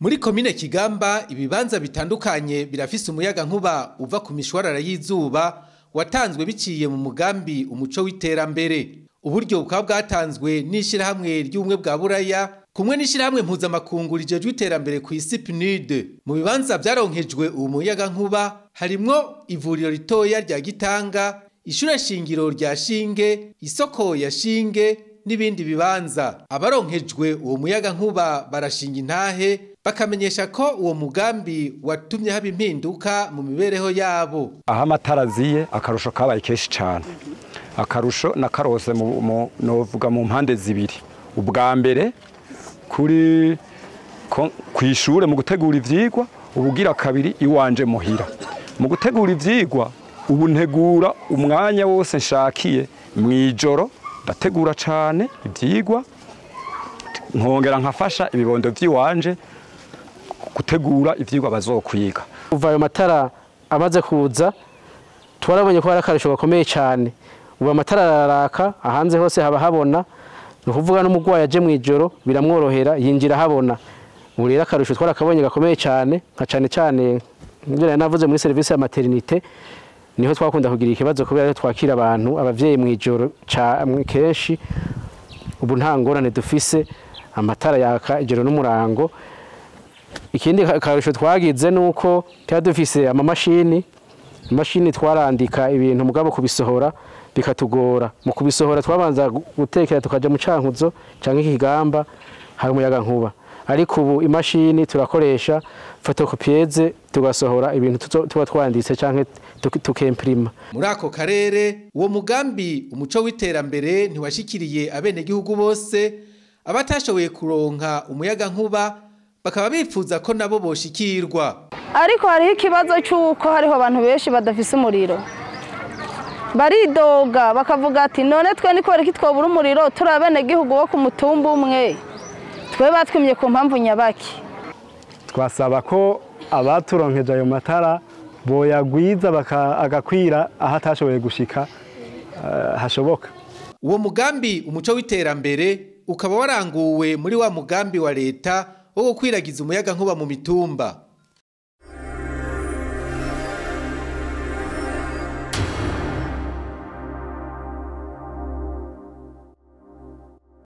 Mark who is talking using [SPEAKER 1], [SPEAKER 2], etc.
[SPEAKER 1] Muri komine Kigamba ibibanza bitandukanye birafise umuyaga nkuba uva ku mishwarara y'izuba watanzwe biciye mu mugambi Umuco w'Iterambere. Uburyo bukaba bwatanzwe n'ishirahamwe ry'Ubumwe bwa Buraya kumwe n'ishirahamwe mpuzamakungu rijejwe iterambere ku isi PNUD. Mu bibanza vyaronkejwe uwo muyaga nkuba harimwo ivuriro ritoya rya Gitanga, ishure shingiro rya Shinge, isoko ya Shinge n'ibindi bibanza. Abaronkejwe uwo muyaga nkuba barashinga intahe, bakamenyesha ko uwo mugambi watumye haba impinduka mu mibereho yabo.
[SPEAKER 2] Aho amatara aziye, akarusho kabaye kenshi cyane. Akarusho nakarose novuga mu mpande zibiri. Ubwa mbere kuri kw'ishure mu gutegura ivyigwa, ubugira kabiri iwanje muhira. Mu gutegura ivyigwa ubu ntegura umwanya wose nshakiye mw'ijoro, ndategura cane ivyigwa, nkongera nkafasha ibibondo vy'iwanje gutegura ivyigwa bazokwiga.
[SPEAKER 3] Kuva ayo matara amaze kuza, twarabonye ko hari akarusho gakomeye cyane. Ubu amatara araraka ahanze hose haba habona, ni ukuvuga n'umurwayi aje mw'ijoro biramworohera, yinjira habona. Ubu rero akarusho twarakabonye gakomeye cyane, nka cane cane nk'ivyo nari navuze muri serivisi ya maternité, niho twakunda kugira ikibazo kubera twakira abantu abavyeyi mw'ijoro kenshi. Ubu nta ngorane dufise, amatara yaka ijoro n'umurango. Ikindi karusho twagize nuko twari dufise amamashini, imashini twarandika ibintu mugabo kubisohora bikatugora. Mu kubisohora twabanza gutekera tukaja mu Cankuzo canke Ikigamba hari umuyaga nkuba, ariko ubu imashini turakoresha photocopieuse tugasohora ibintu tuba twanditse canke tukemprima.
[SPEAKER 1] Muri ako karere uwo mugambi Umuco w'Iterambere ntiwashikiriye abenegihugu bose. Abatashoboye kuronka umuyaga nkuba bakaba bifuza ko nabo boshikirwa.
[SPEAKER 4] Ariko hariho ikibazo cy'uko hariho abantu benshi badafise umuriro, baridoga bakavuga ati none twe ni kubera iki twobura umuriro, turi abenegihugu bo ku mutumba umwe, twe batwimye ku mpamvu nyabaki.
[SPEAKER 5] Twasaba ko abaturonkeje ayo matara boyagwiza agakwira aho atashoboye gushika hashoboka.
[SPEAKER 1] Uwo mugambi Umuco w'Iterambere ukaba waranguwe muri wa mugambi wa leta wo gukwiragiza umuyaga nkuba mu mitumba.